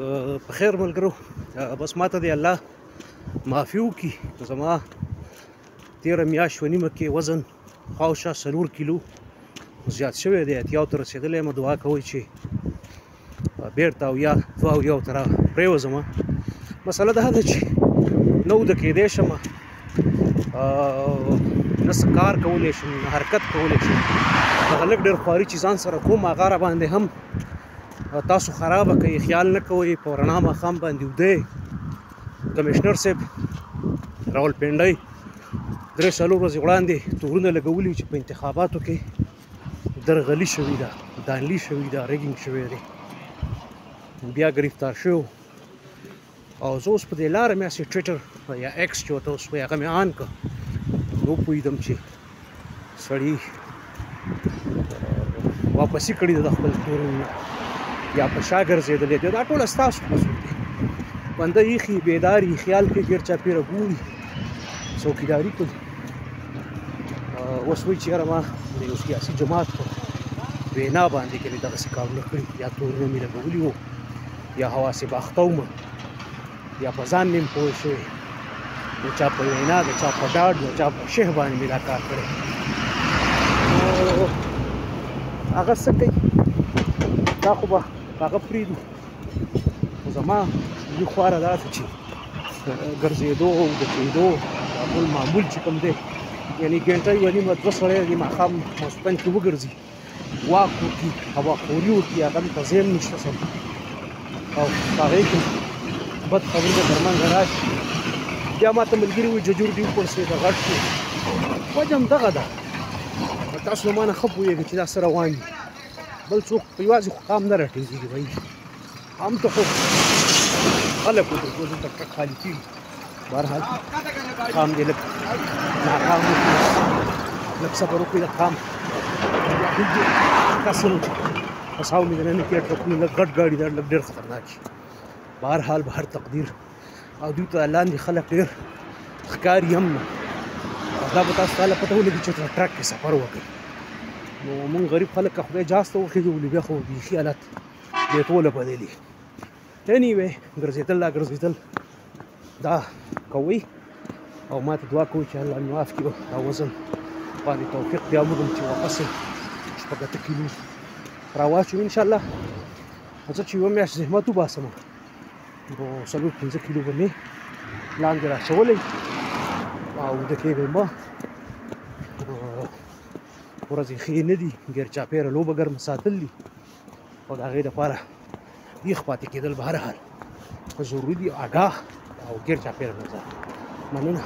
په خیر ملګرو، بس ماته دی الله معافي وکړي. زما تېره میاشت و نیمه کې وزن خواوشا 4 کیلو زیات شوی دی، 80 ته رسېدلی یم. دعا کوئ چې بېرته 72 ته را پرېوځم. مسله دا ده چې نه اوده کېدی شم، نه څه کار کولی شم، نه حرکت کولی شم. دغه لږ ډېر خواري چې ځان سره کوم هغه را باندې هم تاسو خرابه کوئ، خیال نه کوئ. په رڼا ماښام باندې اوده کمشنر صاحب راولپنډۍ 3-4 ورځې وړاندې تورونه لګولي چې په انتخاباتو کې درغلي شوې ده، دانلي شوې ده، rigging شوی دی، بیا ګرفتار شو. او زه اوس په دې لاره مې هسې ټویټر یا ایکس چې ورته اوس وایي هغه مې on کړ، نو پوهېدم چې سړي واپسي کړي ده د خپل تورونه یا په شا ګرځېدلی دی. دا ټوله ستاسو قصور دی. بنده یخي بیداري خیال کوي، ګیر چاپېره ګوري، څوکیداري کوي. اوس وایي چې یاره ما د یو سیاسي جماعت په وینا باندې کې مې دغسې کارونه کړي، یا تورونه مې لګولي وو، یا حواسې باخته وم، یا په ځان نیم پوه شوی، د چا په وینا، د چا په ډاډ، د چا په شه باندې مې دا کار کړی. هغه څه کوي دا خو به هغه پرېږدو، خو زما لوی خواره دا ده چې ګرځېدو او د کېدو دا ټول معمول چې کوم دی، یعنې ګنټه یوه نیمه دوه سړی دې ماښام ماسخوتن کې وګرځي، واک وکړي، هواخوري وکړي، هغه ته ځای هم نشته سم، او په هغې کې بد خبرونه تر منځه راشي. بیا ما ته ملګري وایي ججور دې وپړسېده، غټ شو. وجه هم دغه ده. تاسو له ما نه ښه پوهېږئ چې دا څه روان دي. بل څوک په یوازې خو قام نه راټینګېږي، بهایي هم ته خو خلک وتر دلته ټرک خالي کېږي. بهرحال قام دې لږ ناکام وکړي، لږ صبر وکړي. د قام تاسو نو چې پساو مې دننه کې ټرکونه لږ غټ ګاډي دا لږ ډېر خطرناک دي. بهرحال به هر تقدیر او دوی ته لاندې خلک ډېر ښکاري هم نه، دا به تاسو ته هله پته ولګي چې ټرک کې سفر وکړئ. نو موږ غریب خلک که خدای جاز ته وخېژولي بیا خو بیخي حالت بې توله بدلي. Anyway ګرځېدل لا ګرځېدل دا کوئ او ما ته دعا کوئ چې الله مې معاف کړي، دا وزن باندې توفیق بیا وموندم چې واپس 6 کیلو راواچوم انشاءالله. زه چې یوه میاشت زحمت وباسم نو 4-5 کیلو به مې لاندې راچولی او اوده کېږم به. ورځې ښې نه دي، ګیر چاپېره لوبه ګرمه ساتل دي، او د هغې دپاره یخ پاتې کېدل به هر حال ضروري دي. آګاه او ګیر چاپېره نظر. مننه.